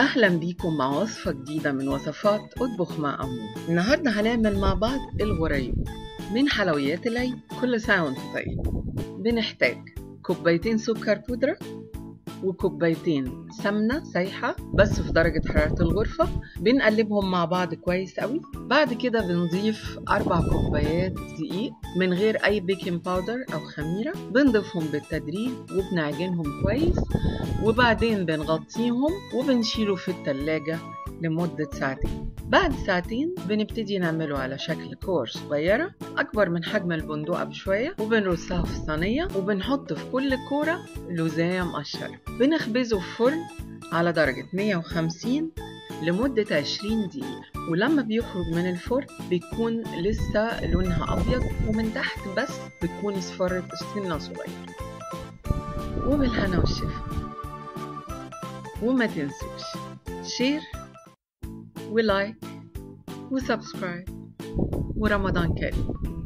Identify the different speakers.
Speaker 1: أهلا بيكم مع وصفة جديدة من وصفات أطبخ مع أمون. النهاردة هنعمل مع بعض الغريب من حلويات العيد. كل سنة وانتم طيب. بنحتاج كوبايتين سكر بودرة وكوبايتين سمنة سايحة بس في درجة حرارة الغرفة، بنقلبهم مع بعض كويس قوي. بعد كده بنضيف 4 كوبايات دقيق من غير أي baking powder أو خميرة، بنضيفهم بالتدريج وبنعجنهم كويس، وبعدين بنغطيهم وبنشيله في التلاجة لمدة ساعتين. بعد ساعتين بنبتدي نعمله على شكل كور صغيرة أكبر من حجم البندقة بشوية، وبنرصها في الصينية، وبنحط في كل كورة لوزاية مقشرة. بنخبزه في فرن على درجة 150 لمدة 20 دقيقة، ولما بيخرج من الفرن بيكون لسه لونها أبيض، ومن تحت بس بتكون اصفرت سنة صغيرة. وبالهنا والشفا. وما تنسوش share و like و subscribe، ورمضان كريم.